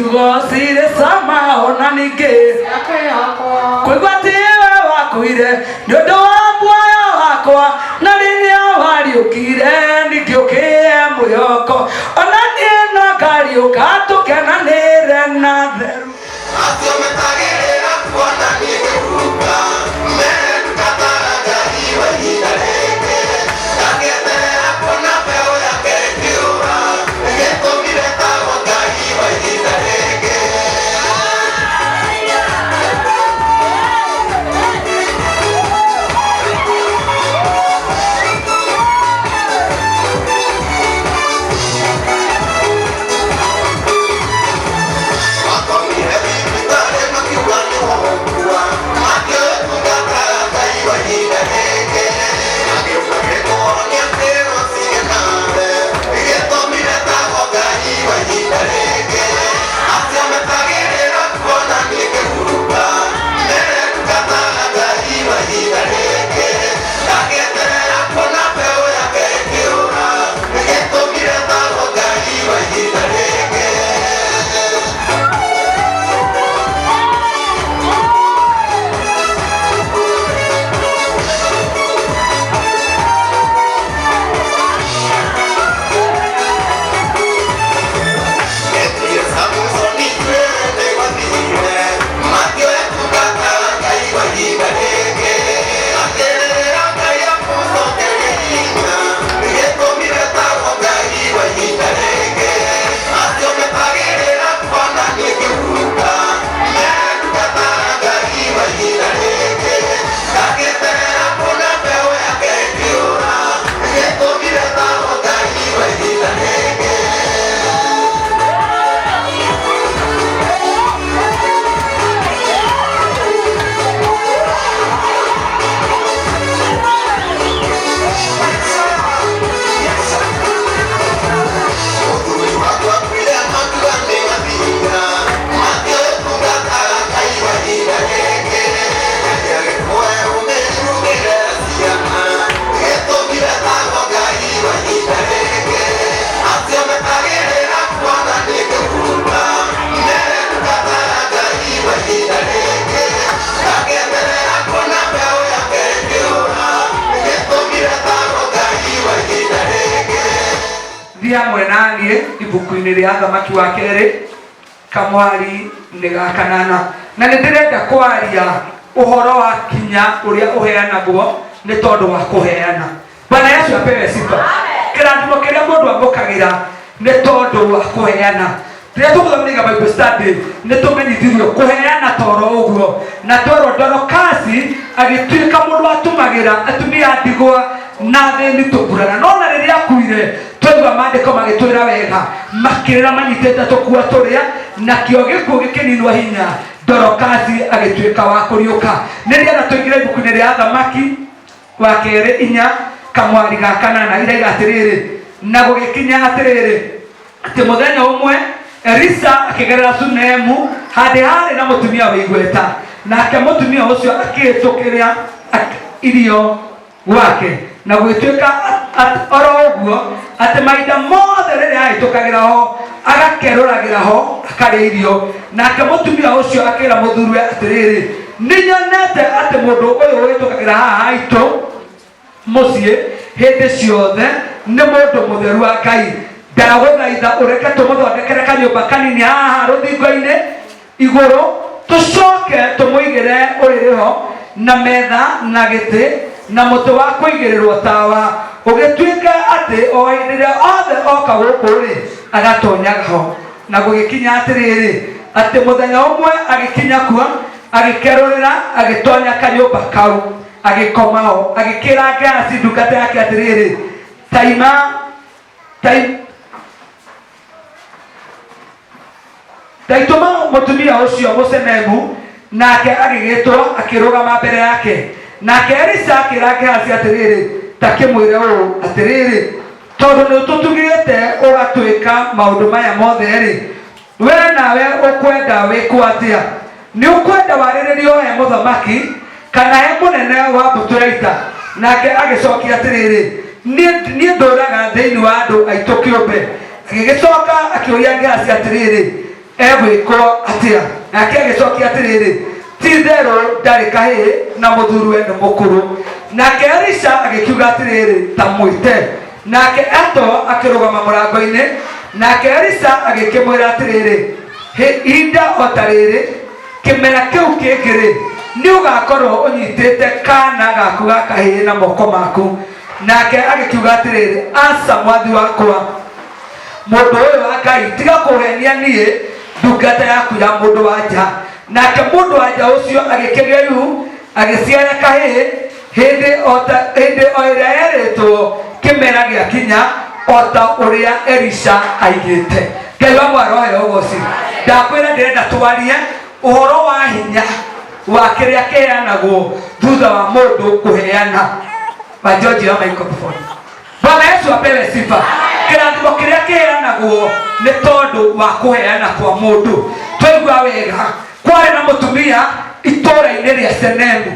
Ciugo cirĩ cama ona ningĩ kũigua atĩ we wakuire nĩ ũndũ wa muoyo wakwa, na rĩrĩa wariũkire ningĩ ũkĩhe mwĩhoko, ona niĩ no ngariũka tũkenanĩre na theru. Acio metagĩrĩra kuona niĩ ngĩhurũka, merutataga Ngai wa ihinda rĩngĩ. Ngagĩeterera kuona mbeũ yake ĩkĩũra, gĩtũmire tagwo Ngai wa ihinda rĩngĩ. Makomire thibitarĩ makiuga nĩ gũkua, makĩoya tungataga Ngai wa ihinda rĩngĩ. Agĩũka gĩkũhonia kĩrwo cigenawe, gĩtũmire tagwo Ngai wa ihinda rĩngĩ. Acio metagĩrĩra kuona niĩ ngĩhurũka, merutataga Ngai wa ihinda rĩngĩ. Ngagĩeterera kuona mbeũ yake ĩkĩũra, gĩtũmire tagwo Ngai wa ihinda rĩngĩ. Mũthuri wakwa akuire makiuga nĩ mathira, makĩoya tungataga Ngai wa ihinda rĩngĩ. Ngai agĩkũhe ũmĩrugĩre ciana, gĩtũmire tagwo Ngai wa ihinda rĩngĩ. Acio metagĩrĩra kuona niĩ ngĩhurũka, merutataga Ngai wa ihinda rĩngĩ. Ngagĩeterera kuona mbeũ yake ĩkĩũra, gĩtũmire tagwo Ngai wa ihinda rĩngĩ. Thiĩ hamwe na niĩ ibuku-inĩ rĩa Athamaki wa Kerĩ, kamwari nĩ ga kanana. Na nĩ ndĩrenda kwaria ũhoro wa kinya ũrĩa ũheanagwo nĩ tondũ wa kũheana. Bwana Yesu apewe sifa. Kĩrathimo kĩrĩa mũndũ amũkagĩra nĩ tondũ wa kũheana. Rĩrĩa tũgũthomithia Bible study nĩ tũmenyithirio kũheana toro ũguo, na twerwo Dorokasi agĩtuĩka mũndũ watumagĩra atumia a ndigwa na athĩni tũburana. No na rĩrĩa akuire twaigua maandĩko magĩtwĩra wega, makĩrĩra manyitĩte tũkua tũrĩa, nakĩo gĩkuũ gĩkĩninwo hinya, Dorokasi agĩtuĩka wa kũriũka. Nĩ ndĩrenda tũingĩre ibuku-inĩ rĩa Athamaki wa Kerĩ 4 kamwari ga kanana, iraiga atĩrĩrĩ, na gũgĩkinya atĩrĩrĩ, atĩ mũthenya ũmwe Elisa akĩgerera Sunemu handĩ haarĩ na mũtumia wĩ igweta, nake mũtumia ũcio akĩĩtũkĩra irio gwake, na gũgĩtuĩka oro ũguo atĩ mahinda mothe rĩrĩa ahĩtũkagĩra ho agakerũragĩra ho akarĩa irio. Nake mũtumia ũcio akĩra mũthuriwe atĩrĩrĩ, nĩnyonete atĩ mũndũ ũyũ ũhĩtũkagĩra haha haitũ mũciĩ hĩndĩ ciothe nĩ mũndũ mũtheru wa Ngai. Ndagũthaitha ũreke tũmũthondekere kanyũmba kanini haha rũthingo-inĩ igũrũ, tũcoke tũmũigĩre ũrĩrĩ ho, na metha na gĩtĩ na mũtĩ wa kũigĩrĩrwo tawa, ũgĩtuĩke atĩ o hĩndĩ ĩrĩa othe oka gũkũ-rĩ, agatonyaga ho. Na gũgĩkinya atĩrĩrĩ, atĩ mũthenya ũmwe agĩkinya kuo, agĩkerũrĩra, agĩtonya kanyũmba kau, agĩkoma ho. Agĩkĩra Gehazi ndungata yake atĩrĩrĩ, taima tai ndaitũma mũtumia ũcio mũcenemu. Nake agĩgĩtwo akĩrũgama mbere yake. Nake Elisa akĩra Gehazi atĩrĩrĩ, ta kĩmwĩre ũũ atĩrĩrĩ, tondũ nĩ ũtũtugĩte ũgatwĩka maũndũ maya mothe-rĩ, we nawe ũkwenda wĩkwo atĩa? Nĩ ũkwenda warĩrĩrio he mũthamaki kana he mũnene wa mbũtũ ya ita? Nake agĩcokia atĩrĩrĩ, niĩ ndũraga thĩinĩ wa andũ aitũ kĩũmbe. Agĩgĩcoka akĩũria Gehazi atĩrĩrĩ, Egwĩkwo atĩa? Nake agĩcokia atĩrĩrĩ, ti-itherũ ndarĩ kahĩĩ na mũthuriwe nĩ mũkũrũ. Nake Elisha agĩkiuga atĩrĩrĩ, ta mwĩte. Nake etwo akĩrũgama mũrango-inĩ. Nake Elisha agĩkĩmwĩra atĩrĩrĩ, ihinda o ta rĩrĩ kĩmera kĩu kĩngĩ-rĩ, nĩ ũgakorwo ũnyitĩte kaana gaku ga kahĩĩ na moko maku. Nake agĩkiuga atĩrĩrĩ, aca mwathi wakwa, mũndũ ũyũ wa Ngai, tiga kũhenia niĩ ndungata yaku ya mũndũ wa nja. Nake mũndũ wa nja ũcio agĩkĩgĩa ihu, agĩciara kahĩĩ hĩndĩ o ta hĩndĩ o ĩrĩa yerĩtwo kĩmera gĩakinya, o ta ũrĩa Elisha aigĩte. Ngai wa mwarohe ũgoci. Ndakwĩra ndĩrenda twarie ũhoro wa hinya wa kĩrĩa kĩheanagwo thutha wa mũndũ kũheana. Wa George ya microphone. Bwana Yesu apewe sifa. Kĩrathimo kĩrĩa kĩheanagwo nĩ tondũ wa kũheana kwa mũndũ. Twaigua wega, kwarĩ na mũtumia itũũra-inĩ rĩa Senemu,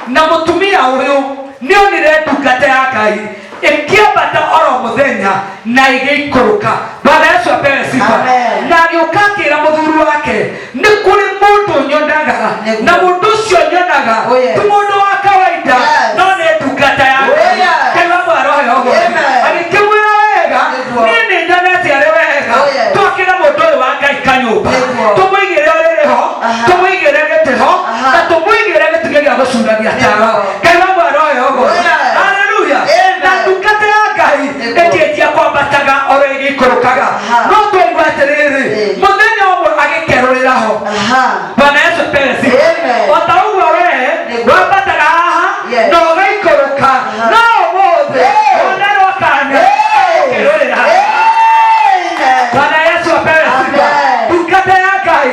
na mũtumia ũyũ nĩ onire ndungata ya Ngai ĩkĩambata oro mũthenya na ĩgĩikũrũka. Bwana Yesu apewe sifa. Amen. Na agĩũka akĩra mũthuri wake, nĩ kũrĩ mũndũ nyonaga, Nĩguo. na mũndũ ũcio nyonaga Oh, yes. ti mũndũ wa kawaida, Yes. no nĩ ndungata ya Oh, Ngai. yes. Ngai wa mwarohe ũguo. Amen. Agĩkĩmwĩra wega, Nĩguo. niĩ nĩ nyonete arĩ wega, Oh, yes. twakĩre mũndũ ũyũ wa Ngai kanyũmba, Nĩguo. tũmũigĩre ũrĩrĩ ho, Aha. tũmũigĩre gĩtĩ ho, Aha. na tũmũigĩre gĩtugĩ gĩa gũcuragia tawa. Nĩguo. Ngai wa mwarohe ũguo. Oh, yes. Haleluya. Amen. Na ndungata ya Ngai Nĩguo. ĩkĩnjia kwambataga oro ĩgĩikũrũkaga. Aha. No twaigua atĩrĩrĩ, Ĩĩ. mũthenya ũmwe agĩkerũrĩra ho. Aha. Bwana Yesu apewe sifa. Amen. O ta ũguo wee Nĩguo. wambataga haha Yes. na ũgaikũrũka, Aha. no ũmũthĩ Hey. wonerwo kanya Hey. ũkĩrũrĩra. Amen. Bwana Yesu apewe sifa. Amen. Ndungata ya Ngai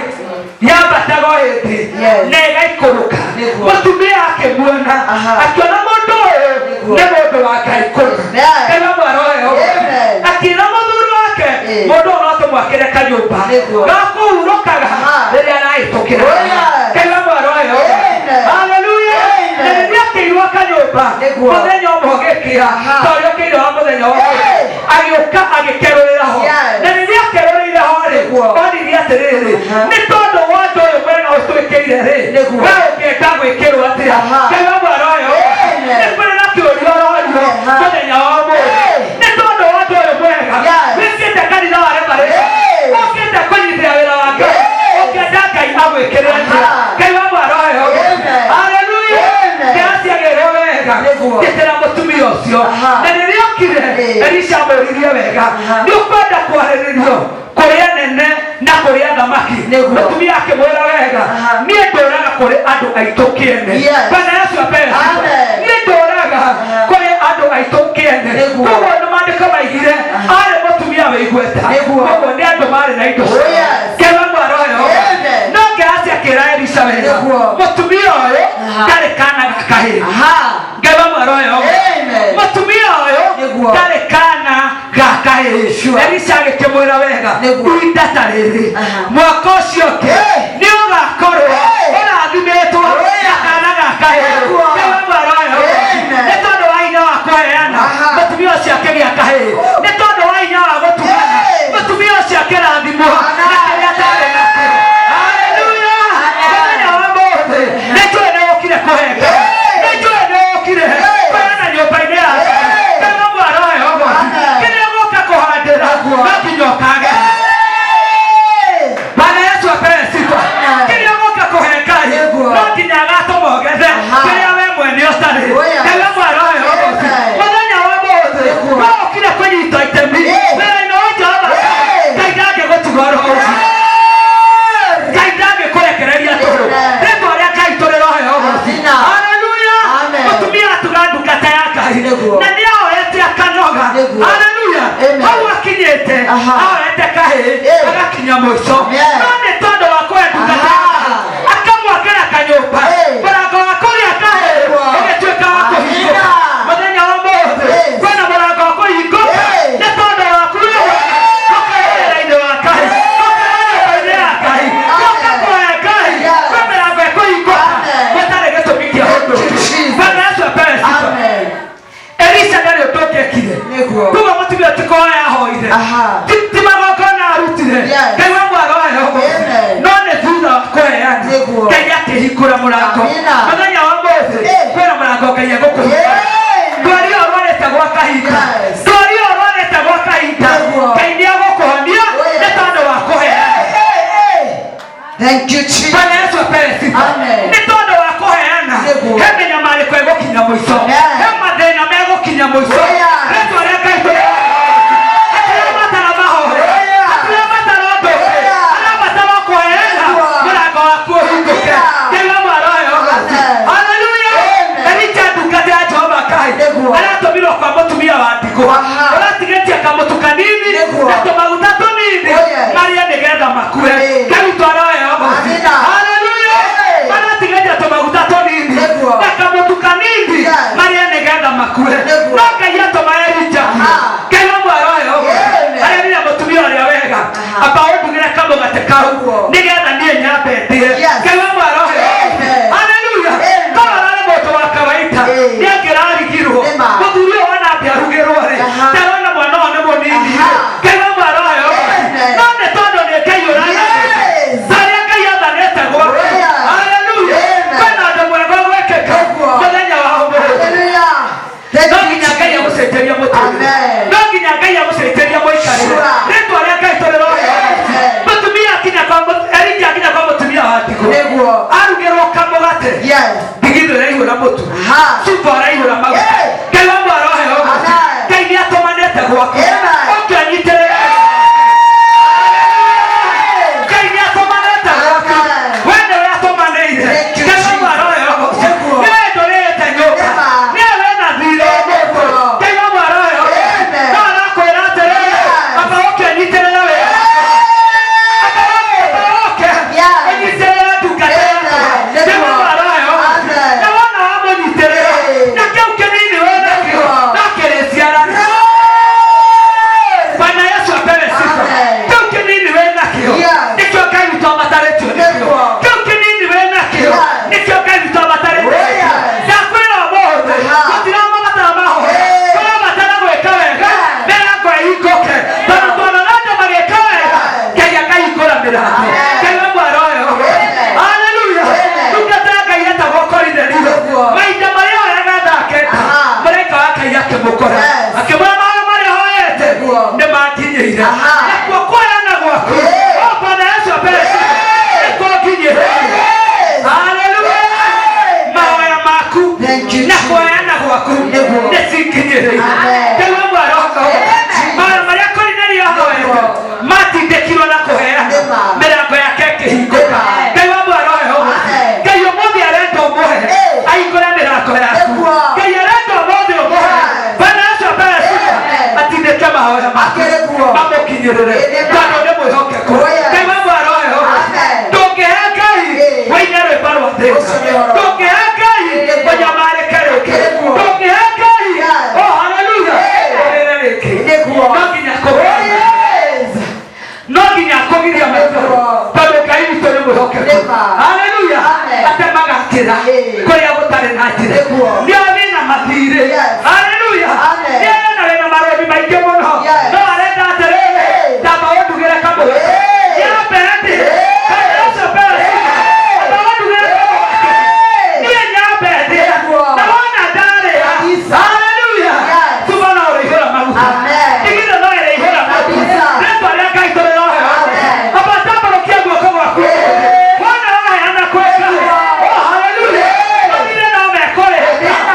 yambataga o hĩndĩ Yes. na ĩgaikũrũka. Nĩguo. Mũtumia akĩmuona, Aha. akĩona mũndũ ũyũ Nĩguo. nĩ mũndũ wa Ngai kũna. Amen. Ngai wa mwarohe ũguo. Amen. Akĩra mũthuri wake, Ĩĩ. mũndũ ũyũ no tũmwakĩre kanyũmba Nĩguo. ga kũhurũkaga Aha. rĩrĩa arahĩtũkĩra. Oh, yes. Ngai wa mwarohe ũguo. Amen. Haleluya. Amen. Na rĩrĩa akĩirwo kanyũmba Nĩguo. mũthenya ũmwe ũgĩkĩa, Aha. ta ũrĩa ũkĩirwo wa mũthenya wa ũmũthĩ, Hey. agĩũka agĩkerũrĩra ho. Yes. Na rĩrĩa akerũrĩire ho rĩ, Nĩguo. onirie atĩrĩrĩ, Aha. nĩ tondũ wa ũndũ ũyũ mwega ũtwĩkĩire rĩ, Nĩguo. we ũngĩenda gwĩkĩrwo atĩa? Aha. Ngai wa mwarohe ũguo. Amen. Nĩ kũrĩ na kĩũria ũrorio Aha. mũthenya wa ũmũthĩ. Hey. Nĩ tondũ wa ũndũ ũyũ mwega Yes. wĩkĩte kanitha wa Revelation, Hey. ũkĩte kũnyitĩra wĩra wa Ngai, Hey. ũkĩenda Ngai agwĩkĩre atĩa? Aha. Ngai wa mwarohe ũguo. Amen. Haleluya. Amen. Kĩraciagĩrwo wega Nĩguo. gĩtĩra mũtumia ũcio. Aha. Na rĩrĩa okire, Ĩĩ. Elisha amũririe wega, Aha. nĩ ũkwenda kwarĩrĩrio kũrĩ anene na kũrĩ athamaki? Nĩguo. Mũtumia akĩmwĩra wega, Aha. niĩ ndũraga kũrĩ andũ aitũ kĩene. Yes. Bwana Yesu apewe sifa. Amen. Niĩ ndũraga Aha. kũrĩ andũ aitũ kĩene. Nĩguo. Koguo nĩ maandĩko maigire Aha. arĩ mũtumia wĩ igweta. Nĩguo. Koguo nĩ andũ marĩ na indo Oh, ciao. yes. Ngai wa mwarohe ũguo. Amen. No Gehazi akĩra Elisha wega, Nĩguo. mũtumia ũyũ Aha. ndarĩ kana ga kahĩĩ. Aha. Ngai wa mwarohe ũguo. Amen. Mũtumia ũyũ Nĩguo. ndarĩ kana ga kahĩĩ. Sure. Elisha agĩkĩmwĩra wega, Nĩguo. ihinda ta rĩrĩ Aha. mwaka ũcio ũngĩ Hey. nĩ ũgakorwo Hey. ũrathimĩtwo Oh, yeah. na kana ga kahĩĩ. Nĩguo. Ngai wa mwarohe ũguo. Amen. Nĩ tondũ wa hinya wa kũheana, Aha. mũtumia ũcio akĩgĩa kahĩĩ. Nĩ tondũ wa hinya wa gũtugana, Hey. mũtumia ũcio akĩrathimwo na kĩrĩa atarĩ nakĩo. Haleluya. Mũthenya wa ũmũthĩ nĩ njũĩ nĩ ũkire kũhe Ngai. Hey. Nĩ njũĩ nĩ ũkire Hey. kũheana nyũmba-inĩ ya Ngai. Hey. Ngai wa mwarohe ũguo. Amen. Kĩrĩa ũgũka kũhandĩra Nĩguo. no nginya ũkage. Hey. Bwana Yesu apewe sifa. Amen. Kĩrĩa ũgũka kũhe Ngai Nĩguo. no nginya agatũma ũgethe Aha. kĩrĩa we mwene ũtarĩ. Oh, yes. Ngai wa mwarohe ũguo. Amen. Mũthenya wa ũmũthĩ Nĩguo. no ũkire kũnyita itemi Hey. wĩra-inĩ wa Jehova. Hey. Ngai ndangĩgũtiga oro ũguo. Ngai ndangĩkũrekereria tũhũ. Amen. Rĩtwa rĩa Ngai tũrĩrohe ũguo. Amina. Haleluya. Amen. Mũtumia atuga ndungata ya Ngai Nĩguo. na nĩ ahoete akanoga. Nĩguo. Haleluya. Amen. Hau akinyĩte Aha. ahoete kahĩĩ Eh. agakinya mũico. Yes. No nĩ tondũ wa kũhe ndungata ya Aha. Ngai, akamwakĩra kanyũmba, Eh. mũrango wa kũgĩa kahĩĩ Nĩguo. ũgĩtuĩka wa kũhingũka. Amina. Mũthenya wa ũmũthĩ Yes. kwĩna mũrango wa kũhingũka Eh. nĩ tondũ waku we gũka wĩra-inĩ wa Ngai, gũka nyũmba-inĩ ya Ngai, gũka kũhe Ngai, Yes. kwĩ mĩrango ĩkũhingũka Amen. gũtarĩ gĩtũmi kĩa ũndũ Thank you, Jesus. Bwana Yesu apewe sifa. Amen. Elisha ndarĩ ũndũ ũngĩ ekire. Nĩguo. Koguo mũtumia ti kũhoya ahoire. Aha. Ti magongona arutire. Yes. Ngai wa mwarohe ũguo. Amen. mũrango. Amina. Mũthenya wa ũmũthĩ Eh. kwĩna mũrango Ngai egũkũhinga. Amen. Ndwari ĩyo ũrwarĩte gwa kahinda, Yes. ndwari ĩyo ũrwarĩte gwa kahinda, Nĩguo. Ngai nĩ egũkũhonia Oh, yes. nĩ tondũ wa kũheana. Hey, hey. Thank you, Jesus. Bwana Yesu apewe sifa. Amen. Nĩ tondũ wa kũheana, Nĩguo. he mĩnyamarĩko ĩgũkinya mũico, Amen. he mathĩna megũkinya mũico. Oh, yes. Rĩtwa rĩa Ngai hatirabatara mahoya, Oh, yeah. hatirabatara ũndũ ũngĩ, Oh, yeah. harabatara kũheana Nĩguo. mũrango waku ũhingũke. Amina. Ngai wa mwarohe ũgoci. Amen. Haleluya. Amen. Elija ndungata ya Jehova Ngai Nĩguo. aratũmirwo kwa mũtumia wa ndigwa Aha. ũratigĩtie kamũtu kanini Nĩguo. na tũmaguta tũnini Oh, yes. marĩe nĩgetha makue. Eh. Ngai witũ arohe ũgoci. Amina. Haleluya. Hey. Maratigĩtie tũmaguta tũnini Nĩguo. na kamũtu kanini Yes. marĩe nĩgetha makue. Nĩguo. No Ngai atũma Elija. Aha. Ngai wa mwarohe ũgoci. Amen. Arerire mũtumia ũrĩa wega Aha. amba ũndugĩre kamũgate kau Nĩguo. nĩgetha niĩ nyambe ndĩe. Yes. Ngai wa mwarohe ũgoci. Amen. Haleluya. Amen. Korwo ararĩ mũndũ wa kawaida Eh. nĩangĩrarigirwo. Nĩma. Mũthuri ũyũ ona angĩarugĩrwo rĩ, Aha. ndarona mwana ũyũ nĩ mũnini. Aha. Ngai wa mwarohe ũgoci. Amen. No nĩ tondũ nĩ Ngai ũrathanĩte. Yes. Harĩa Ngai athanĩte gwake. Oh, yeah. Haleluya. Amen. Kwĩna ũndũ mwega ũgwĩkĩka Nĩguo. mũthenya wa ũmũthĩ. Hallelujah. Thank No you, nginya Ngai Jesus. agũcenjerie mũtũrĩre. Amen. No nginya Ngai agũcenjerie mũikarĩre. Sure. Rĩtwa rĩa Ngai tũrĩrohe. Amen. Mũtumia akinya kwa Elija akinya kwa mũtumia wa ndigwa. Nĩguo. Arugĩrwo kamũgate. Yes. Ndigithũ ĩraihũra mũtu. Aha. Cuba ũraihũra maguta. Yeah. Ngai wa mwarohe ũgoci. Amen. Ngai nĩ atũmanĩte gwaku. Amen. Ũke ũnyitĩrĩre. Ngai nĩ atũmanĩte gwaku. Amen. We nĩwe atũmanĩire. Thank you, Ngai wa Jesus. mwarohe ũgoci. Nĩguo. Nĩwe ndũrĩte nyũmba. Nĩma. Nĩwe wĩna thirĩ. Nĩguo. Ngai wa mwarohe ũgoci. Amen. No arakwĩra atĩrĩrĩ, Yes. amba ũke ũnyitĩrĩre wĩra. Amba ũke Yes. ũnyitĩrĩre ndungata yakwa. Amen. Ngai wa Nĩguo. mwarohe ũgoci. Amen. Na wona wamũnyitĩrĩra, Eh. na kĩu kĩnini wĩnakĩo, Nĩguo. no kĩrĩciarana. Bwana Yesu apewe sifa. Amen. Kĩu kĩnini wĩnakĩo, Yes. nĩkĩo Ngai witũ abatarĩtio nĩkĩo. Nĩguo. Kĩu kĩnini wĩnakĩo, Yes. nĩkĩo Ngai witũ abatarĩtio Oh, nĩkĩo. yes. Ndakwĩra ũmũthĩ, Aha. gũtiramabatara mahoya, Eh. kũrabatara gwĩka wega, Yes. mĩrango ĩhingũke. Tondũ tuonaga andũ magĩka wega, Yes. Ngai akahingũra mĩrango. Amen. Ngai wa mwarohe ũguo. Amen. Haleluya. Amen. Ndungata ya Ngai yetagwo Korinelio. Nĩguo. Mahinda marĩa ahoyaga thaa kenda, Aha. mũraika wa Ngai akĩmũkora. Yes. Akĩmwĩra mahoya marĩa ahoete Nĩguo. nĩmakinyĩire. Aha. Nakuo kũheana gwaku, Yeah. o Bwana Yesu apewe sifa, Yeah. nĩkũnginyĩire. Yes. Haleluya. Amen. Mahoya maku Thank you, na Jesus. kũheana gwaku Nĩguo. nĩcinkinyĩrĩire. Amen. Ngai wa mwaroho. Amen. Mahoya marĩa Korinelio ahoete Nĩguo. matindĩkirwo na kũheana, Nĩma. mĩrango yake ĩkĩhingũka. Nĩma. Ngai wa mwarohe ũguo. Amen. Ngai ũmũthĩ arenda ũmũhe Eh. ahingũre mĩrango yaku. Nĩguo. Ngai arenda ũmũthĩ ũmũhe. Yes. Bwana Yesu apewe sifa. Amen. Atindĩke mahoya maku Nĩguo. mamũkinyĩrĩre Nĩma. tondũ nĩ mwĩhokeku. Oh, yes. Ngai wa mwarohe ũguo. Amen. Ndũngĩhe Ngai Eh. wĩine rwĩmbo rwa thĩna. Ũcio nĩ ũhoro. Ndũngĩhe Ngai Nĩguo. ũnyamarĩke rĩngĩ. Nĩguo. Ndũngĩhe Ngai Yes. oh haleluya Eh. ũrĩre rĩngĩ. Nĩguo. No nginya Oh, kũheana yes. no nginya kũgiria maitho Nĩguo. tondũ Ngai witũ nĩ mwĩhokeku. Nĩma. Haleluya. Amen. Atemaga njĩra Eh. kũrĩa gũtarĩ na njĩra. Nĩguo. Nĩ arĩ na mathirĩ. Yes. Haleluya. Amen. Nĩ arĩ na wĩna marũni maingĩ mũno. Yes. No arenda atĩrĩrĩ, Eh. tamba ũndugĩre kamũgate. Eh. Nyambe ndĩe. Eh. Bwana Yesu apewe sifa. Eh. Tamba ũndugĩre kamũgate. Niĩ nyambe ndĩe. Nĩguo. Na wona ndarĩa. Kabisa. Haleluya. Yes. Cuba no ũrĩihũra maguta. Amen. Ndigithũ no ĩrĩihũra maguta. Kabisa. Rĩtwa rĩa Ngai tũrĩrohe. Amen. Amba tambũrũkia guoko gwaku. Eh. Wona waheana kwĩ Ngai. Nĩguo. Oh, haleluya. Eh. Mathirĩ no mekũrĩha. Nĩma.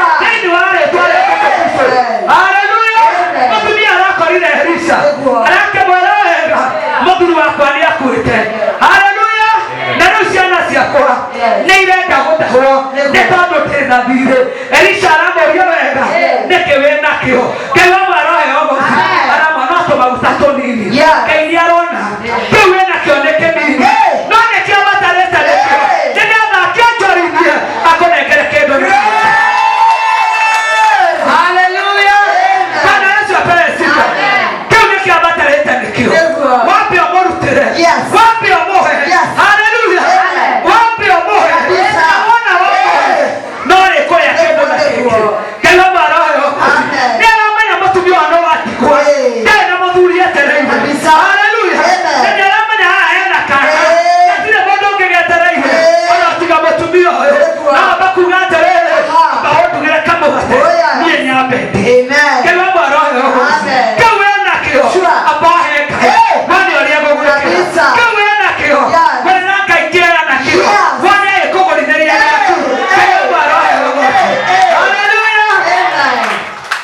nakĩo. Yes. Ngorera Ngai ngĩoya nakĩo. Yes. Wone agĩkũgũrithĩria gĩaku. Hey. Ngai arohe ũgoci. Hey. Hallelujah. Amen.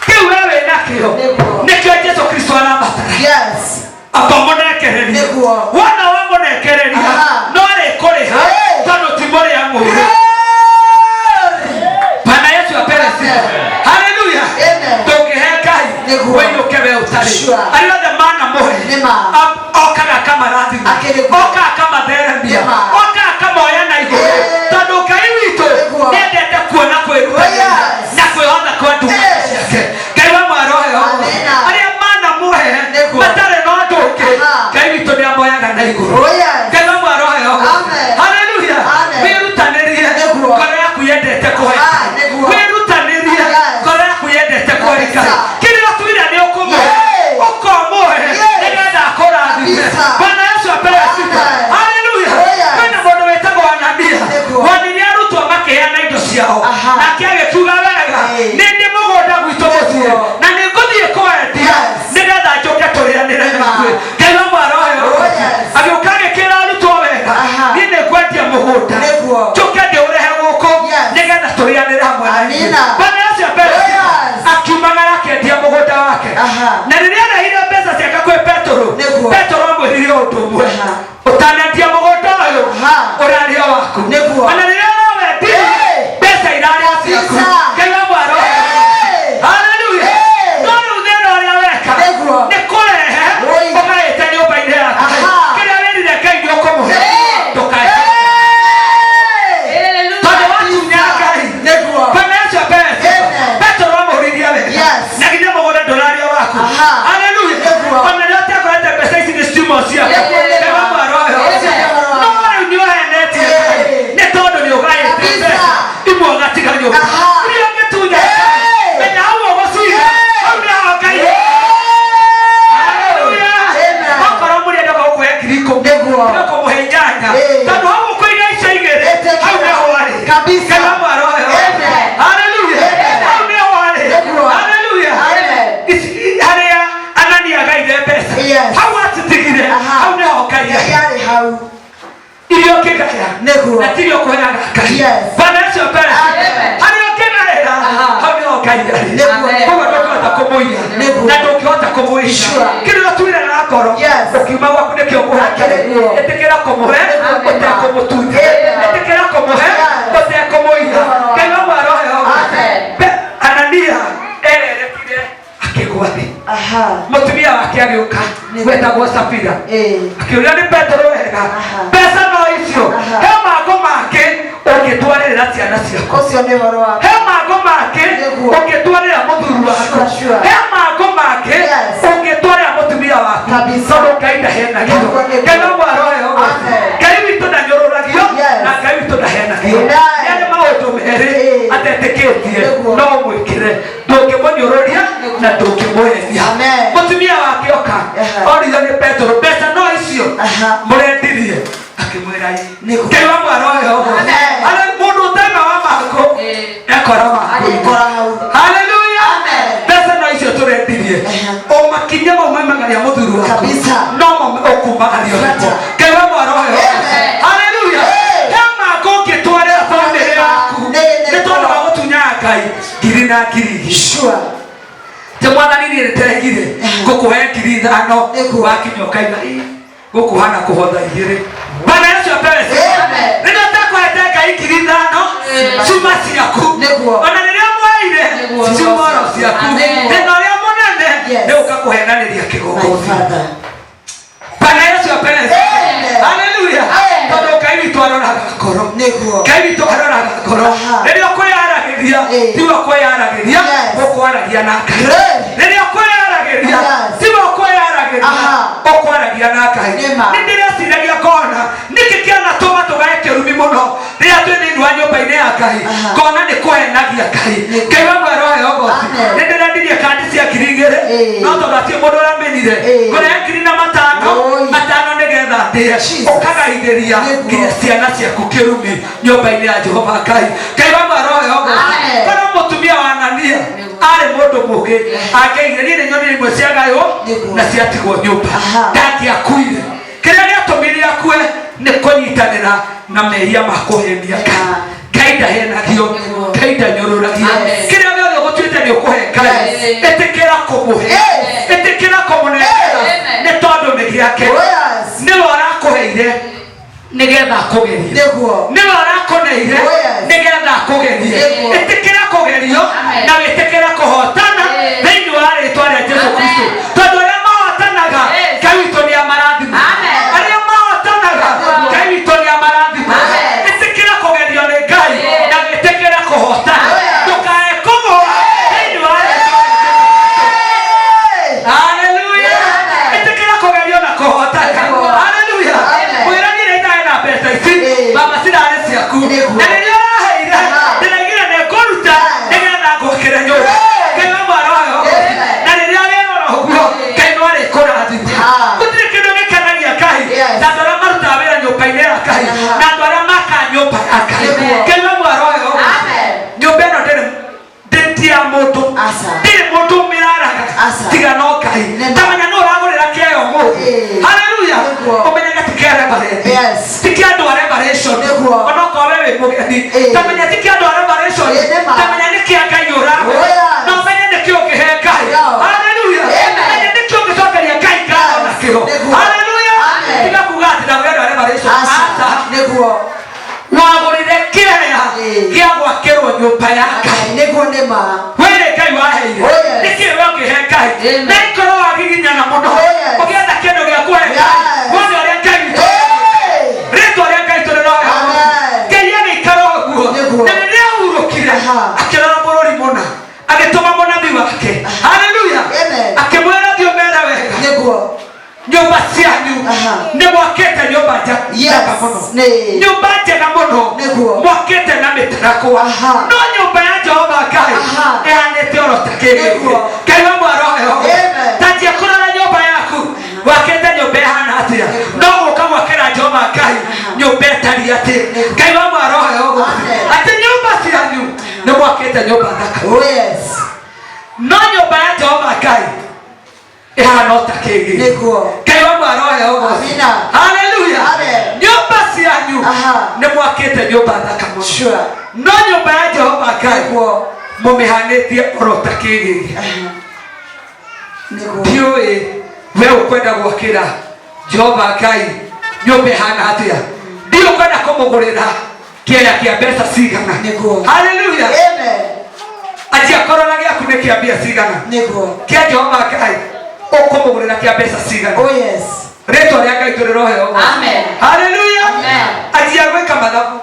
Kĩu we wĩ nakĩo Nĩguo. nĩkĩo Jesu Kristo arabatara. Yes. Amba mũnekererie. Nĩguo. Wona wamũnekereria Aha. no arĩkũrĩha Hey. tondũ ti mũrĩa mũũru. Glory. Bwana Yesu apewe sifa. Amen. Haleluya. Amen. Ndũngĩhe Ngai Nĩguo. wĩinũke we ũtarĩ. Sure. Arĩa othe manamũhe Nĩ ma. okaga akamarathima, Akĩrĩ kuo. okaga akamatheremia, Nĩ ma. okaga akamoya na igũrũ. Yes. Tondũ Ngai witũ Nĩguo. nĩendete kuona kwĩrutanĩria Oh, yes. na kwĩhotha kwa ndungata Yes. ciake. Ngai wa mwarohe Amina. arĩa manamũhe Nĩguo. matarĩ na ũndũ ũngĩ, Aha. Ngai witũ nĩamoyaga na igũrũ. Oh, yes. Ngai wa mwarohe Amen. Haleluya. Amen. Wĩrutanĩrie Nĩguo. ngoro yaku yendete kũhe. Ah, nĩguo. Wĩrutanĩrie Yes. ngoro yaku yendete kũhe Ngai. Kabisa. Kĩrĩa ũtuire nĩ ũkũmũhe. Yes. Ũkamũhe Yes. nĩgetha akũrathime. Kabisa. Bwana Yesu apewe sifa. Amen. Haleluya. Oh, yes. Kwĩna mũndũ wĩtagwo Anania. Nĩguo. Wonirie arutwo makĩheana indo ciao. Aha. Nake agĩkiuga wega, Hey. nĩ ndĩ mũgũnda gwitũ mũciĩ Nĩguo. na nĩ ngũthiĩ kwendia Yes. nĩgetha njũke tũrĩanĩre Nĩma. na ithuĩ. Ngai wa mwarohe Oh, yes. agĩũka agĩkĩra arutwo wega, Aha. niĩ nĩ ngwendia mũgũnda Nĩguo. njũke ndĩũrehe gũkũ Yes. nĩgetha tũrĩanĩre hamwe na ithuĩ. Amina. Bwana Yesu apewe Oh, sifa. yes. Akiumagara akĩendia mũgũnda wake Aha. na rĩrĩa arehire mbeca ciake kwĩ Petero, Nĩguo. Petero amwĩrire ũndũ ũmwe, Aha. ũtanendia mũgũnda ũyũ Aha. ũrarĩ o waku. Nĩguo. Ona rĩrĩa ũrawendirie Hey. mbeca irarĩ o ciaku. Kabisa. Ngai wa mwarohe. Hey. Haleluya. Hey. No rĩu thĩna ũrĩa weka Nĩguo. nĩ kũrehe Oi. ũgaĩte nyũmba-inĩ yaku. Aha. Kĩrĩa wĩrire Ngai nĩ ũkũmũhe Hey. ndũkae. Hey. Tondũ watunya Ngai. Nĩguo. Bwana Yesu apewe sifa. Amen. Petero amũririe wega. Yes. Na githĩ mũgũnda ndũrarĩ o waku. Aha. Haleluya. Nĩguo. Ona rĩrĩa ũtekorete mbeca ici nĩ ciuma ciaku. Nĩguo, nĩguo. Ngai wa mwarohe. Amen. No rĩu nĩ ũhenetie Ngai. Hey. Nĩ tondũ nĩ ũgaĩte Kabisa. mbeca imwe ũgatiga nyũmba. Aha. Iria ũngĩtunya Hey. menya hau ũgũciga. Hey. Hau nĩho Ngai. Haleluya. Amen. Okorwo mũrĩenda gũkũhe 10,000 Nĩguo. nĩ ũkũmũhe 8 Hey. tondũ hau ũkũiga icio igĩrĩ Ĩtĩkĩra. hau nĩho arĩ. Kabisa. Ngai wa mwarohe. Amen. Haleluya. Amen. Hau nĩho arĩ. Nĩguo. Haleluya. Amen. Harĩa Anania agaire mbeca Yes. hau atitigire Aha. hau nĩho Ngai arĩ. Yarĩ hau. Iria ũkĩgaya Nĩguo. na tiria ũkũheaga Ngai. Yes. Bwana Yesu apewe sifa. Amen. Harĩa ũkĩgaĩra Aha. hau nĩho Ngai arĩ. Nĩguo. Koguo ndũngĩhota kũmũiya Nĩguo. na ndũngĩhota kũmũiya. Sure. Kĩrĩa ũtuire na ngoro Yes. ũkiuma gwaku nĩkĩo ũkũhe Ngai. Nĩguo. Ĩtĩkĩra kũmũhe Nĩguo. ũtekũmũtunya. Amen. Ĩtĩkĩra kũmũhe Yes. ũtekũmũiya. Nĩguo. Ngai wa mwarohe Amen. Anania ererekire akĩgwa thĩ. Aha. Mũtumia wake agĩũka Nĩguo. wetagwo Safira Eh. akĩũria nĩ Petero wega Aha. mbeca no icio Aha. he mangũ make ũngĩtwarĩrĩra ciana ciaku Ũcio nĩ ũhoro wa he mangũ make Nĩguo. ũngĩtwarĩra mũthuri waku Sure, sure. he mangũ make Yes. ũngĩtwarĩra mũtumia waku Kabisa. tondũ Ngai ndahenagio Nĩguo, nĩguo. Ngai no mwarohe ũguo. Amen. Ngai witũ ndanyũrũragio Yes. na Ngai witũ ndahenagio Amen. nĩ maũndũ merĩ Eh. atetĩkĩtie Nĩguo. no ũmwĩkĩre ndũngĩmũnyũrũria na ndũngĩmũhenia Amen. mũtumia wake oka Aha. oririo nĩ Petero mbeca no icio Aha. mũrendirie akĩmwĩra ĩ Nĩguo. Ngai wa mwarohe ũguo. Amen. Arĩ mũndũ ũtaima wa mangũ ekora mangũ Agĩkora hau. Haleluya. Amen. Mbeca no icio tũrendirie Aha. o makinya mau maimagaria mũthuri waku Kabisa. no mo ũkumagario nĩmo Bata. Ngai wa mwarohe ũguo. Amen. Haleluya. Hey. He mangũ ũngĩtwarĩra bamĩrĩ yaku Nĩ- nĩ- nĩ tondũ wa gũtunyaga Ngai ngiri na ngiri igĩrĩ Sure. te mwathani niĩ nĩndĩregire ngũkũhe 5,000 Nĩguo. wakinya ũkaiga "Ĩ, gũkũ hana kũhotha igĩrĩ Bwana Yesu apewe sifa. Amen. Rĩrĩa ũtekũhete Ngai 5,000 cuma ciaku Nĩguo. ona rĩrĩa mwaire Nĩguo. cuma oro ciaku Amen. thĩna ũrĩa mũnene Yes. nĩ ũka kũhenanĩria My kĩgongona father. Bwana Yesu apewe sifa. Amen. Haleluya. Amen. Tondũ Ngai witũ aroraga ngoro Nĩguo. Ngai witũ aroraga ngoro Aha. rĩrĩa ũkwĩyaragĩria Eh. tiwe ũkwĩyaragĩria Yes. ũkwaragia na Ngai Great. rĩrĩa ũkwĩyaragĩria Yes. tiwe ũkwĩyaragĩria Aha. ũkwaragia na Ngai Nĩma. nĩ ndĩreciragia ngona nĩkĩ kĩanatũma tũgae kĩrumi mũno rĩrĩa twĩ thĩinĩ wa nyũmba-inĩ ya Ngai Aha. ngona nĩ kũhenagia Ngai Nĩguo. Ngai wa mwerohe ũgoci Amen. nĩ ndĩrendirie kandi cia 2,000 Eh. no tondũ hatirĩ mũndũ ũramenyire Eh. kũrehe 1,005 Oi. 5 nĩgetha ndĩe Jesus. ũkagaithĩria Nĩguo. nginya ciana ciaku kĩrumi nyũmba-inĩ ya Jehova Ngai Ngai wa mwerohe ũgoci Amen. korwo mũtumia wa Anania arĩ mũndũ mũũgĩ angĩaigire niĩ nĩ nyonire imwe ciagaywo Nĩguo. na ciatigwo nyũmba Aha. ndangĩakuire kĩrĩa gĩatũmire akue Nĩ kũnyitanĩra na mehia ma kũhenia Ngai. Ngai ndahenagio, Ngai ndanyũrũragio. Amen. Kĩrĩa gĩothe ũgũtuĩte nĩ ũkũhe Ngai, Yes. ĩtĩkĩra kũmũhe, Yes. ĩtĩkĩra kũmũnengera, Amen. nĩ tondũ nĩ gĩake. Oh yes. Nĩwe ũrakũheire nĩgetha akũgerie, Nĩguo. nĩwe ũrakũneire Oh, yes. nĩgetha akũgerie. Nĩguo. Ĩtĩkĩra kũgerio Amen. na wĩtĩkĩre kũhotana Yes. thĩinĩ wa rĩtwa rĩa Jesu Amen. Kristo, tondũ arĩa mahotanaga, Yes. Ngai witũ nĩ amarathima. Amen. Arĩa mahotanaga, Ngai witũ nĩ amarathima. Amen. Ĩtĩkĩra kũgerio nĩ Ngai Yes. na wĩtĩkĩre kũhotana, Yes. ndũkae kũgũa thĩinĩ wa rĩtwa rĩa Jesu Kristo. Hey. Haleluya. Amen. Ĩtĩkĩra kũgerio na kũhotana. Nĩguo. Haleluya. Amen. Mwĩranire itarĩ na mbeca ici, Ĩĩ. mama cirarĩ ciaku. Nĩguo. Na rĩrĩa ũraheire, Aha. ndĩraigire nĩ ngũruta Yes. nĩgetha ngwakĩre nyũmba. Yes. Ngai wa mwara wayo. Amen. Na rĩrĩa wĩrora ũguo, Ngai no arĩkũrathima. Ah. Gũtirĩ kĩndũ gĩkenagia Ngai Yes. ta andũ arĩa marutaga wĩra nyũmba-inĩ ya Ngai Aha. na andũ arĩa makaga nyũmba ya Ngai. Nĩguo. Ngai wa mwara wayo. Amen. Nyũmba ĩno ndĩrĩ ndĩ ya mũndũ, Aca. ndirĩ mũndũ ũmĩraraga Aca. tiga no Ngai. Nĩma. Tamenya nũ ũragũrĩra kĩeo mũthĩ. Ĩĩ. Haleluya. Nĩguo. Ũmenyage ti kĩa reverend, Yes. ti kĩa andũ a revelation, Nĩguo. onokorwo we wĩ mũgeni, Ĩĩ. tamenya ti kĩa andũ a revelation, Ĩĩ, nĩma. tamenya nĩ kĩa Ngai ũragũra, Oh, yes. na ũmenye nĩ kĩo ũngĩhe Ngai. Yeah. Haleluya. Amen. Menya nĩ kĩo ũngĩcokeria Ngai ngatho Yes. nakĩo. Nĩguo. Haleluya. Amen. Tiga kuga atĩ ndagũrĩra andũ a revelation. Aca. Aca. Nĩguo. Wagũrire kĩea Ĩĩ. gĩa gwakĩrwo nyũmba ya Ngai. Nĩguo nĩma. Wĩrĩ Ngai waheire, Oh, yes. nĩkĩ we ũngĩhe Ngai? Amen. Na ikorwo wagiginyana mũno Oh, yes. ũgĩetha kĩndũ gĩa kũhe Ngai, Yes. wone ũrĩa Ngai witũ, Hey. rĩtwa rĩa Ngai tũrĩrohe. Amen. Ngai agĩikara ũguo, Nĩguo. na rĩrĩa ahurũkire, Aha. akĩrora bũrũri mũna, agĩtũma mũnabii wake. Haleluya. Amen. Akĩmwĩra, thiĩ ũmere wega, Nĩguo. nyũmba cianyu Aha. nĩ mwakĩte nyũmba njega mũno, Yes. Nĩ. nyũmba njega mũno Nĩguo. mwakĩte na mĩtarakwa, Aha. no nyũmba ya Jehova Ngai Aha. ĩhanĩte oro ta kĩgĩgĩ. Nĩguo. Ngai wa mwaroho, Amen. tanjia kũrora nyũmba yaku, wakĩte nyũmba ĩhana atĩa, no gũka gwakĩra Jehova Ngai nyũmba ĩtariĩ atĩ. Ngai wa mwaroho, Amen. atĩ nyũmba cianyu nĩ mwakĩte nyũmba thaka, Oh yes. no nyũmba ya Jehova Ngai ĩhana o ta kĩgĩgĩ. Nĩguo. Ngai wa mwaroho. Amina. Haleluya. Amen. Nyũmba cianyu Aha. nĩ mwakĩte nyũmba thaka mũno, Sure. no nyũmba ya Jehova Ngai Nĩguo. mũmĩhanĩtie oro ta kĩgĩgĩ. Aha. Nĩguo. Ndiũĩ we ũkwenda gwakĩra Jehova Ngai nyũmba ĩhana atĩa, ndiũ ũkwenda kũmũgũrĩra kĩaya kĩa mbeca cigana. Nĩguo. Haleluya. Amen. Anjia kũrora gĩaku nĩ kĩa mbia cigana, Nĩguo. kĩa Jehova Ngai ũkũmũgũrĩra kĩa mbeca cigana. Oh yes. Rĩtwa rĩa Ngai tũrĩrohe ũguo. Amen. Haleluya. Amen. Anjia gwĩka mathabu,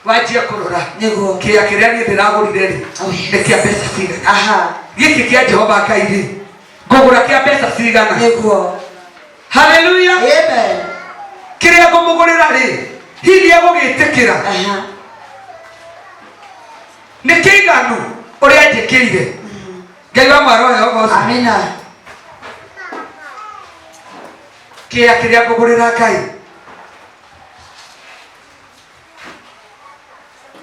wanjia kũrora Nĩguo. kĩĩa kĩrĩa niĩ ndĩragũrire rĩ, Oh, yes. nĩ kĩa mbeca cigana, Aha. gĩkĩ kĩa Jehova Ngai rĩ, ngũgũra kĩa mbeca cigana. Nĩguo. Haleluya. Amen. Kĩrĩa ngũmũgũrĩra rĩ, hihi egũgĩtĩkĩra? Aha. Nĩ kĩiganu ũrĩa njĩkĩire? Ngai wa mwarohe ũgoci. Amina. Kĩĩa kĩrĩa ngũgũrĩra Ngai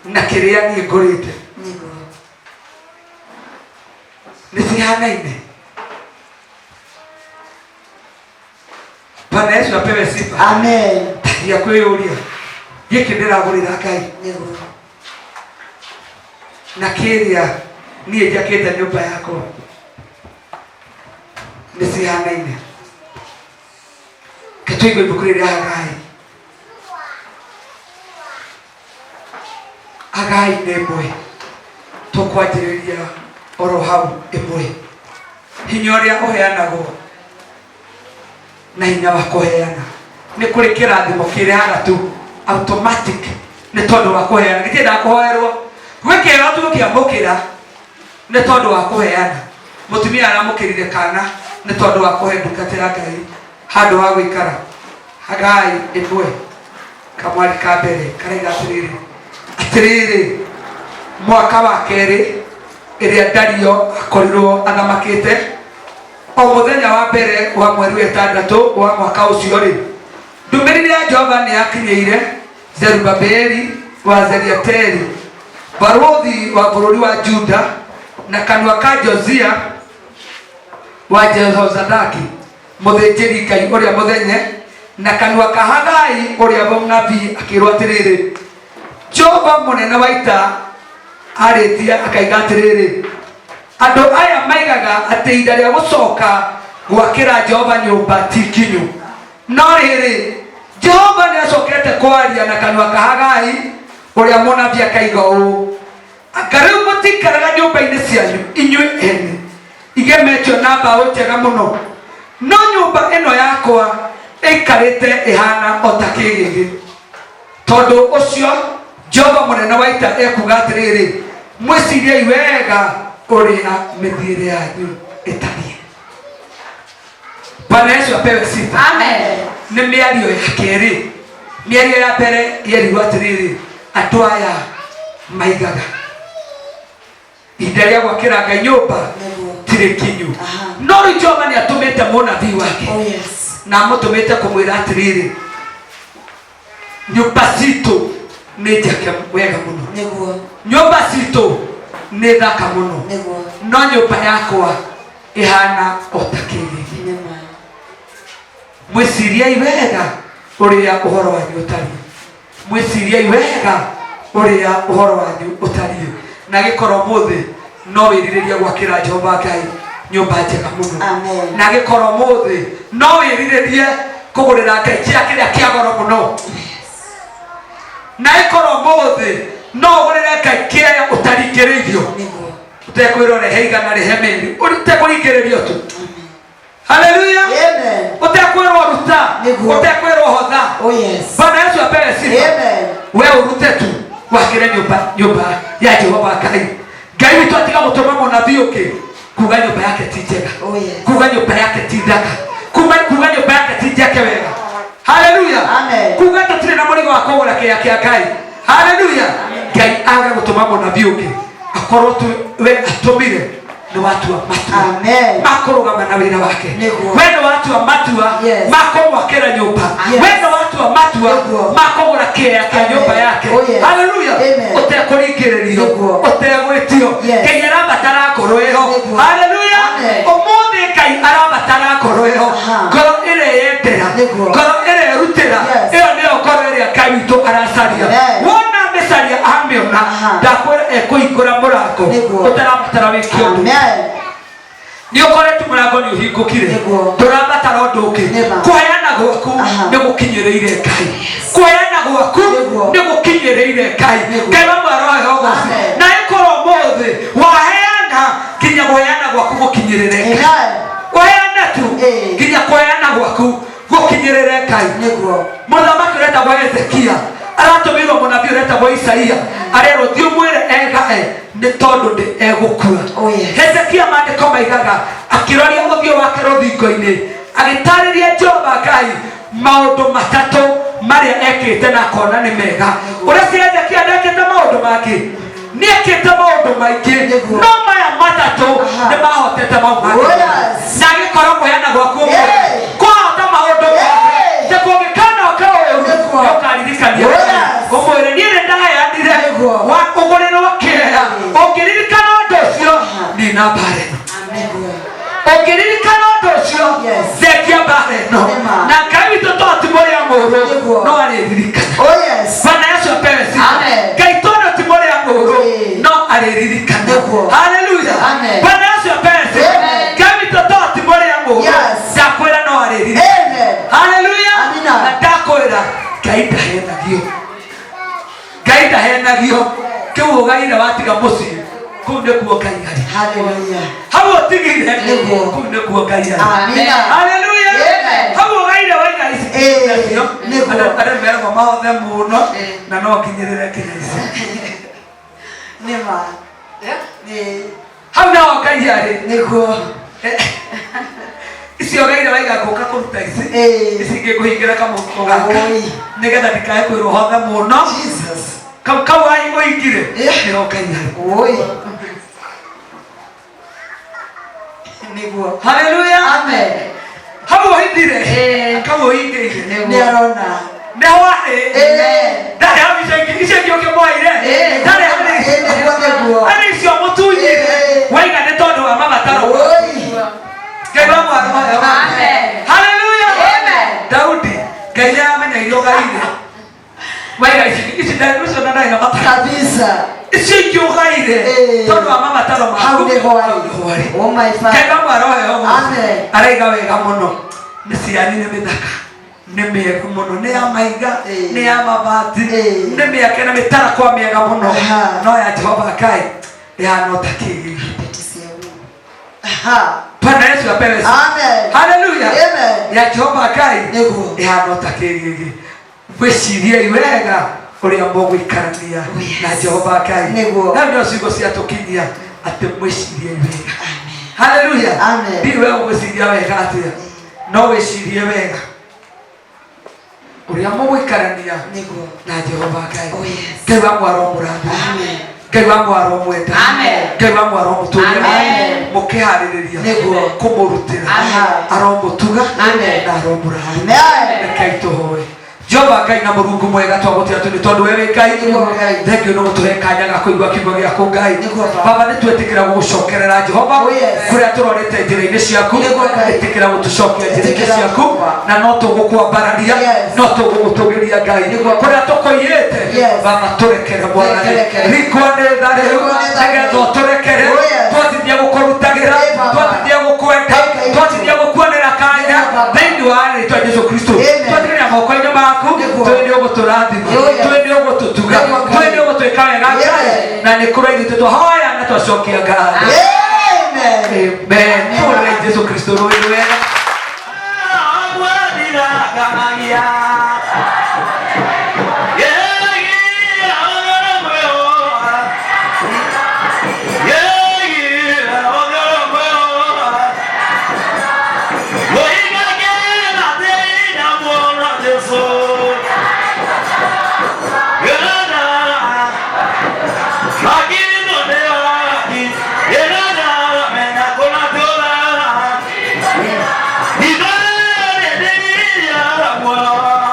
na kĩrĩa niĩ ngũrĩte Nĩguo. nĩ cihanaine. Bwana Yesu apewe sifa. Amen. Tagia kwĩyũria, gĩkĩ ndĩragũrĩra Ngai Nĩguo. na kĩrĩa niĩ njakĩte nyũmba yakwa nĩ cihanaine. Ketũigue ibuku rĩrĩ rĩa Hagai. Hagai nĩ ĩmwe, tũkwanjĩrĩria oro hau ĩmwe. Hinya ũrĩa ũheanagwo na hinya wa kũheana, nĩ kũrĩ kĩrathimo kĩrehaga tu automatic nĩ tondũ wa kũheana, gĩtiendaga kũhoerwo. Gwĩ kĩheo tu ũkĩamũkĩra nĩ tondũ wa kũheana. Mũtumia aramũkĩrire kana nĩ tondũ wa kũhe ndungata ya Ngai handũ ha gũikara. Hagai ĩmwe kamwari ka mbere karaiga atĩrĩrĩ, atĩrĩrĩ, mwaka wa kerĩ ĩrĩa Dario akorirwo athamakĩte, o mũthenya wa mbere wa mweri wa ĩtandatũ wa mwaka ũcio rĩ, ndũmĩrĩri ya Jehova nĩ yakinyĩire Zerubabeli wa Zeriateli, barũthi wa bũrũri wa Juda, na kanua ka Josia wa Jehozadaki, mũthĩnjĩri Ngai ũrĩa mũthenya, Na kanua ka Hagai ũrĩa mũnabii akĩrwo atĩrĩrĩ, Jehova mũnene wa ita arĩtie akaiga atĩrĩrĩ, andũ aya maigaga atĩ ihinda rĩa gũcoka gwakĩra Jehova nyũmba ti kinyu. No rĩrĩ, Jehova nĩ acokete kwaria na kanua ka Hagai ũrĩa mũnabii akaiga ũũ, anga rĩu mũtikaraga nyũmba-inĩ cianyu inyuĩ ene igemetio na mbaũ njega mũno, no nyũmba ĩno yakwa ĩikarĩte ĩhana o ta kĩgĩgĩ. Tondũ ũcio Jehova mũnene wa ita ekuga atĩrĩrĩ, mwĩciriei wega ũrĩa mĩthiĩre yanyu ĩtariĩ. Bwana Yesu apewe sifa. Amen. Nĩ mĩario ya kerĩ. Mĩario ya mbere yerirwo atĩrĩrĩ, andũ aya maigaga ihinda rĩa gwakĩra Ngai nyũmba Nĩguo. tirĩ kinyu. Aha. No rĩu Jehova nĩ atũmĩte mũnabii wake Oh yes. na amũtũmĩte kũmwĩra atĩrĩrĩ, nyũmba citũ nĩ njake wega mũno, Nĩguo. nyũmba citũ nĩ thaka mũno, Nĩguo. no nyũmba yakwa ĩhana o ta kĩgĩgĩ. Nĩma. Mwĩciriei wega ũrĩa ũhoro wanyu ũtariĩ, mwĩciriei wega ũrĩa ũhoro wanyu ũtariĩ. Na gĩkorwo mũthĩ no wĩrirĩrie gwakĩra Jehova Ngai nyũmba njega mũno. Amen. Na gĩkorwo mũthĩ no wĩrirĩrie kũgũrĩra Ngai kĩrĩa kĩrĩa kĩa goro mũno. Na ĩkorwo mũthĩ no ũgũrĩre Ngai kĩrĩa ũtaringĩrĩirio, Nĩguo. ũtekwĩrwo rehe igana rehe merĩ, ũtekũringĩrĩrio tu. Haleluya. Amen. Ũtekwĩrwo ruta, Nĩguo. ũtekwĩrwo hotha. Oh yes. Bwana Yesu apewe sifa. Amen. We ũrute tu wakĩre nyũmba nyũmba ya Jehova Ngai. Ngai witũ atiga gũtũma mũnabii ũngĩ kuga nyũmba yake ti njega, Oh yes. kuga nyũmba yake ti thaka, kuga kuga nyũmba yake ti njake wega. Haleluya. Amen. Kuga tũtirĩ na mũrigo wa kũgũra kĩrĩa kĩa Ngai. Haleluya. Ngai aga gũtũma mũnabii ũngĩ akorwo tu we atũmire nĩ watua matua Amen. makũrũgama na wĩra wake. Nĩguo. We nĩ watua matua Yes. makũmwakĩra nyũmba. Yes. We nĩ watua matua Nĩguo. makũgũra kĩea kĩa nyũmba yake. Oh, yes. Haleluya. Amen. Ũtekũringĩrĩrio, Nĩguo. ũtegwĩtio. Yes. Ngai arabatara ngoro ĩyo. Nĩguo. Haleluya. Amen. Ũmũthĩ Ngai arabatara ngoro ĩyo, Aha. ngoro ĩreyendera, Nĩguo. ngoro ĩrerutĩra. Yes. Ĩyo nĩyo ngoro ĩrĩa Ngai witũ aracaria. Amen. Wona mĩcaria amĩona, Aha. ndakwĩra ekũhingũra mũrango Nĩguo. ũtarabatara wĩke ũndũ. Amen. Nĩ ũkoretwo mũrango nĩ ũhingũkire, Nĩguo. ndũrabatara ũndũ ũngĩ. Nĩma. Kũheana gwaku Aha. nĩ gũkinyĩrĩire Ngai. Kũheana gwaku Nĩguo. nĩ gũkinyĩrĩire Ngai. Nĩguo. Ngai wa mwarohe ũgoci. Amen. Na ĩkorwo ũmũthĩ waheana nginya kũheana gwaku gũkinyĩrĩre Ngai. Amen. Kũheana tu Ĩĩ. nginya kũheana gwaku gũkinyĩrĩre Ngai. Nĩguo. Mũthamaki ũretagwo Hezekia aratũmĩirwo mũnabii ũretagwo Isaia, arerwo thiĩ ũmwĩre egae nĩ tondũ ndĩ egũkua. Oh, yes. Hezekia maandĩko maigaga akĩroria ũthiũ wake rũthingo-inĩ agĩtarĩria Jehova Ngai maũndũ matatũ marĩa ekĩte na akona nĩ mega. Ũrĩa si Hezekia ndekĩte maũndũ mangĩ, nĩ ekĩte maũndũ maingĩ, Nĩguo. no maya matatũ Aha. nĩ mahotete mau mangĩ. Oh, yes. Na agĩkorwo kũheana gwaku ũmũthĩ Yeah. kwahota maũndũ mothe, Yeah. ta kũngĩkana ũka ũru Nĩguo. nĩũkaririkania Oh, yes. ũmwĩre niĩ nĩ ndaheanire Nĩguo. wa ũgũrĩrwo kĩea. Ũngĩririkana ũndũ ũcio nina mbara ĩno. Nĩguo. Ũngĩririkana ũndũ ũcio Yes. thengia mbara ĩno. Nĩma. Na Ngai witũ to ti mũrĩa mũũru, Nĩguo. no arĩririkana. Oh yes. Bwana Yesu apewe sifa. Amen. Ngai tondũ ti mũrĩa mũũru, Ĩĩ. no arĩririkana. Nĩguo. Haleluya. Amen. Bwana Yesu apewe sifa. Amen. Ngai witũ to ti mũrĩa mũũru, Yes. ndakwĩra no arĩririkana. Amen. Haleluya. Amina. Na ndakwĩra Ngai ndahenagio, Ngai ndahenagio. Kĩu ũgaire watiga mũciĩ, kũu nĩkuo Ngai arĩ. Hallelujah. Hau ũtigire, Nĩguo. kũu nĩkuo Ngai arĩ. Amina. Haleluya. Amen. Hau ũgaire waiga ici Ĩĩ, nacio. nĩguo. Andũ meragwo mahothe mũno na no nginyĩrĩre nginya ici. Nĩma. Nĩ. Hau naho Ngai arĩ. Nĩguo. Icio ũgaire waiga ngũka kũruta ici, Ĩĩ. ici ingĩ ngũhingĩra kamũhuko gaka Oi. nĩgetha ndikae kwĩrwo hothe mũno. Jesus. Kau kau ai ũingire Yeah. nĩho Ngai arĩ. Oi. Nĩguo. Haleluya. Amen. Hau ũhithire, Ĩĩ. kau ũhingĩire Nĩ arona. nĩho arĩ. Amen. Ndarĩ hau icio ingĩ, icio ingĩ ũkĩmwoire Ĩĩ. ndarĩ harĩ Ĩĩ, nĩguo, nĩguo. harĩ icio mũtunyire Ĩĩ. waiga nĩ tondũ wa mabataro. Oi. Ngai wa mwana. Amen. Haleluya. Amen. Daudi, Ngai Waiga ici ici ũcio na ndarĩ na bata. Kabisa. Icio ingĩ ũgaire Eh. tondũ wa mabataro maku. Hau nĩho arĩ. Hau nĩho arĩ. Oh my Ngai father. wa mwaroheo Amen. araiga wega mũno mĩciari nĩ mĩthaka nĩ mĩega mũno nĩ ya maiga Eh. nĩ ya mabati Eh. nĩ mĩake na mĩtarakwa mĩega mũno Aha. no ya Jehova Ngai ĩhana ta kĩgigi. Aha. Bwana Yesu apewe sifa. Amen. Haleluya. Amen. Ya Jehova Ngai Nĩguo. ĩhana ta kĩgigi. Mwĩciriei wega ũrĩa mũgũikarania Oh, yes. na Jehova Ngai. Nĩguo. Na ndio ciugo ciatũkinyia atĩ mwĩciriei wega. Haleluya. Amen. Ndiũĩ we ũgwĩciria wega atĩa no wĩcirie wega ũrĩa mũgũikarania Nĩguo. na Jehova Ngai. Oh, yes. Ngai wa mwaro mũrathima. Amen. Ngai wa mwaro mwenda. Amen. Ngai wa mwaro mũtũria. Amen. Mũkĩharĩrĩria Nĩguo. kũmũrutĩra Amen. aromũtuga Amen. na aromũrathima. Amen. Rekei tũhoe. Jehova Ngai na Mũrungu mwega twagũtĩa tũ nĩ tondũ we wĩ Ngai. Nĩguo Ngai. Thengiũ nĩ gũtũhe kanya ga kũigua kiugo gĩaku Ngai. Nĩguo Baba. Baba nĩ twetĩkĩra gũgũcokerera Jehova Oh, yes. kũrĩa tũrorete njĩra-inĩ ciaku. Nĩguo Ngai. Ĩtĩkĩra gũtũcokia njĩra-inĩ Ĩtĩkĩra ciaku Baba. na no tũgũkwambararia Yes. no tũgũgũtũgĩria Ngai. Nĩguo. Kũrĩa tũkũiyĩte Yes. Baba tũrekere Mwathani. Tũrekere. Rikwo nĩ tha rĩu Rikwo nĩ tha nĩgetha rĩu. ũtũrekere. Oh, yes. Twatithia gũkũrutagĩra Ĩ, Baba. twatithia gũkwenda Ĩ, Ngai. twatithia gũkuonera kanya Ĩ, Baba. thĩinĩ wa rĩtwa Jesu Kristo. Amen. Twatĩkĩria moko-inĩ maku Nĩguo. twĩ nĩ ũgũtũrathima Oh, yes. twĩ nĩ ũgũtũtuga Nĩguo, Ngai. twĩ nĩ ũgũtwĩka wega Ngai Amen. na nĩ kũrĩa ithuĩ twahoya na twacokia ngatho. Amen. Amen. Tũhũrĩre Jesu Kristo rũĩ rwega. Wow.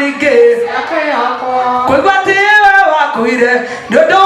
Ningĩ kũigua atĩ we wakuire nĩ ũndũ